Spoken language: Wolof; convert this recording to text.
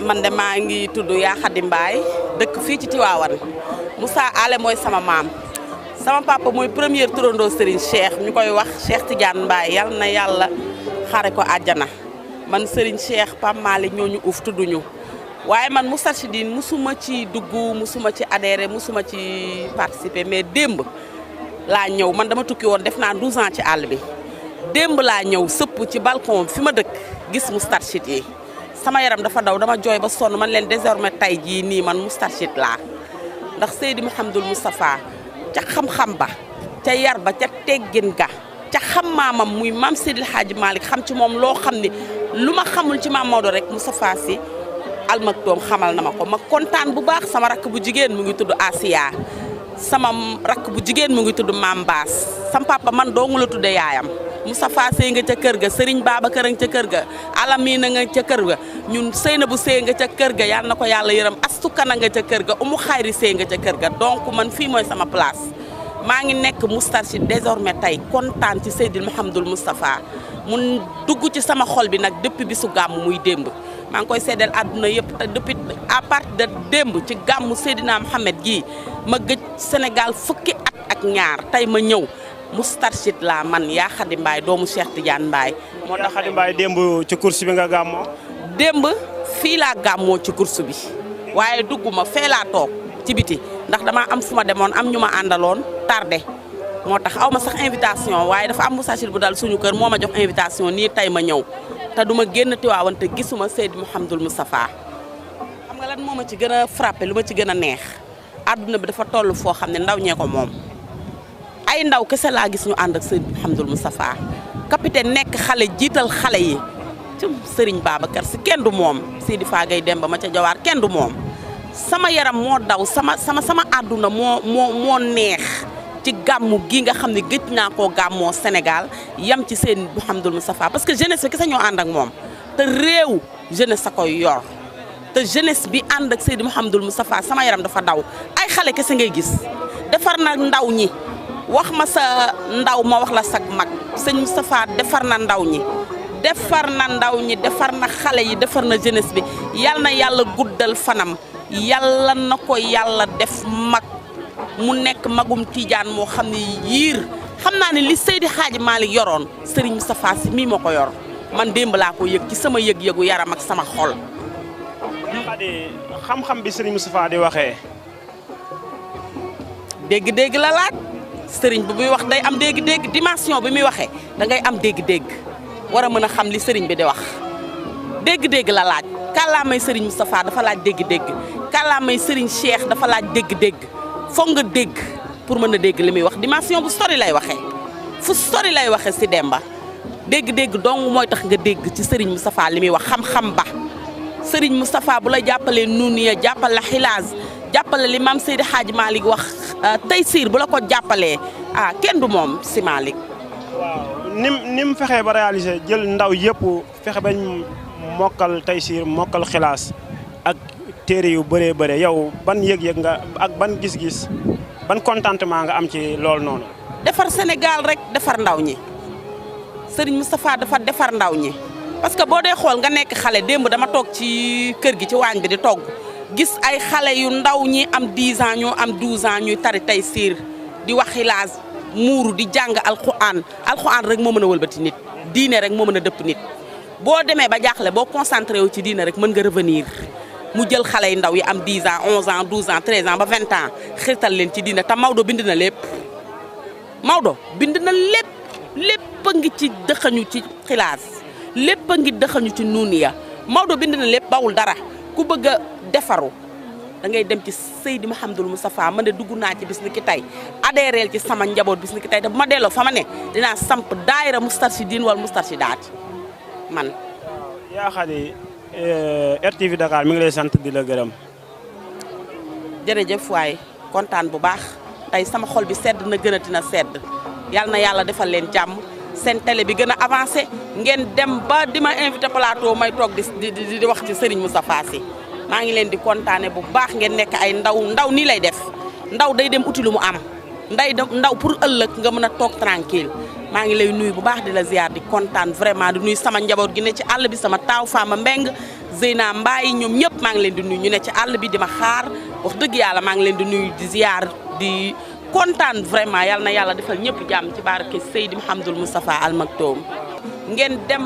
man de maa ngi tudd Yaa Xadi Mbaay dëkk fii ci Tiwaawan Moussa Ale mooy sama maam sama papa mooy premier turandoo Serigne Cheikh ñu koy wax Cheikh Tidiane Mbaay yal na yàlla xare ko àjjana man Serigne Cheikh Pape Malick ñooñu uuf tudduñu waaye man Moustarchidine musuma ci dugg musuma ci adhéré musuma ci participer mais démb laa ñëw man dama tukki woon def naa 12 ans ci àll bi démb laa ñëw sëpp ci balcon fi ma dëkk gis Moustarchid yi sama yaram dafa daw dama jooy ba sonn man leen désormais tey jii nii man Moustarchid laa ndax Seydi Mouhamadoul Moustapha ca xam-xam ba ca yar ba ca teggin ga ca xam maamam muy maam Seydil Hadji Malick xam ci moom loo xam ni lu ma xamul ci maam Maodo rek Moustapha Sy Al Maktoum xamal na ma ko ma kontaan bu baax sama rakk bu jigéen mu ngi tudd Asiya sama rakk bu jigéen mu ngi tudd Maam Baas sama papa man doo ngu la tudde yaayam Moustapha Sey nga ca kër ga Serigne Babacar nga ca kër ga Alamina nga ca kër ga ñun Seynabou Sey nga ca kër ga yal na ko yàlla yërëm Astukana nga ca kër ga Umu Xayri Sey nga ca kër ga donc man fii mooy sama place maa ngi nekk Moustarchid désormais tey kontaan ci Seydil Mouhamadoul Moustapha mu dugg ci sama xol bi nag depuis bisu gàmm muy démb maa ngi koy seddeel àdduna yëpp te depuis à partir de démb ci gàmmu Seydina Mohamed gii ma gëj Sénégal fukki at ak ñaar tey ma ñëw Moustarchid laa man Yaa Xadi Mbaay doomu Cheikh Tidiane Mbaay moo tax Yaa Xadi Mbaay démb ci course bi nga gàmmoo. démb fii laa gàmmoo ci course bi waaye dugguma fee laa toog ci biti ndax dama am fu ma demoon am ñu ma àndaloon tardé moo tax aw ma sax invitation waaye dafa am Moustarchid bu dal suñu kër moo ma jox invitation nii tey ma ñëw te duma génn Tiwaawan te gisuma Seydi Mouhamadoul Moustapha xam nga lan moo ma ci gën a frappé lu ma ci gën a neex àdduna bi dafa toll foo xam ne ndaw ñee ko moom ay ndaw kese laa gis ñu ànd ak Seydi Mouhamadoul Moustapha capitaine nekk xale jiital xale yi ci Serigne Babacar Sy kenn du moom Seydi Fagay Demba ma ca Jawaar kenn du moom sama yaram moo daw sama àdduna moo neex ci gàmmu gi nga xam ne gëj naa koo gàmmoo Sénégal yam ci Seydi Mouhamadoul Moustapha parce que jeunesse bi kese ñoo ànd ak moom te réew jeunesse a koy yor te jeunesse bi ànd ak Seydi Mouhamadoul Moustapha sama yaram dafa daw ay xale kese ngay gis defar na ndaw ñi wax ma sa ndaw ma wax la sag mag sëñ Moustapha defar na ndaw ñi defar na xale yi defar na jeunesse bi yal na yàlla guddal fanam yàlla na ko yàlla def mag mu nekk magum Tidiane moo xam ne yiir xam naa ne li Seydi Hadji Malick yoroon Serigne Moustapha Sy mii moo ko yor man démb laa ko yëg ci sama yëg-yëgu yaram ak sama xol. xam-xam bi Serigne Moustapha di waxee. dégg-dégg la laaj Serigne bi muy wax day am dégg-dégg dimension bi muy waxee da ngay am dégg-dégg war a mën a xam li Serigne bi di wax dégg-dégg la laaj kàllaamay Serigne Moustapha dafa laaj dégg-dégg kàllaamay Serigne Cheikh dafa laaj dégg-dégg. foog nga dégg pour mën a dégg li muy wax dimension bu sori lay waxee fu sori lay waxee si Demba dégg-dégg dong mooy tax nga dégg ci Serigne Moustapha li muy wax xam-xam ba Serigne Moustapha bu la jàppalee Nuuniya jàppale la Xilaas jàppale li maam Seydi Hadji Malick wax Taysiir bu la ko jàppalee kenn du moom si Malick. waaw ni mu fexee ba réaliser jël ndaw yëpp fexe bañ mokkal Taysiir mokkal Xilaas ak. téere yu bëree bëre yow ban yëg-yëg nga ak ban gis-gis ban contentement nga am ci loolu noonu. defar Sénégal rek defar ndaw ñi Serigne Moustapha dafa defar ndaw ñi parce que boo dee xool nga nekk xale démb dama toog ci kër gi ci waañ bi di togg gis ay xale yu ndaw ñi am 10 ans ñoo am 12 ans ñuy tari Taysiir di wax Xilaas muuru di jàng alxuraan rek moo mën a wëlbati nit diine rek moo mën a dëpp nit boo demee ba jaaxle boo concentré wu ci diine rek mën nga revenir. mu jël xale yu ndaw yi am 10 ans 11 ans 12 ans 13 ans ba 20 ans xirtal leen ci diina te Maodo bind na lépp lépp a ngi ci dëxañu ci Xilaas lépp a ngi dëxañu ci Nuuniya Maodo bind na lépp bawul dara ku bëgg a defaru da ngay dem ci Seydi Mouhamadoul Moustapha man de dugg naa ci bis ni ki tey adhéreel ci sama njaboot bis ni ki tey te bu ma delloo fa ma ne dinaa samp daayira Moustarchidine wala Moustarchidaat man. Yaa Xadi RTV Dakar mi ngi lay sant di la gërëm. jërëjëf waay kontaan bu baax tey sama xol bi sedd na gënati na sedd yal na yàlla defal leen jàmm seen télé bi gën a avancé ngeen dem ba di ma invité plateau may toog di wax ci Serigne Moustapha Sy maa ngi leen di kontaane bu baax ngeen nekk ay ndaw nii lay def ndaw day dem uti lu mu am ndaw pour ëllëg nga mën a toog tranquille maa ngi lay nuyu bu baax di la ziar di kontaan vraiment di nuyu sama njaboot gi ne ci àll bi sama taaw Fama Mbeng Zeyna Mbaye ñoom ñëpp maa ngi leen di nuyu ñu ne ci àll bi di ma xaar wax dëgg yàlla maa ngi leen di nuyu di ziar di kontaan vraiment yal na yàlla defal ñëpp jàmm ci barke Seydi Mouhamadoul Moustapha Al Maktoum ngeen dem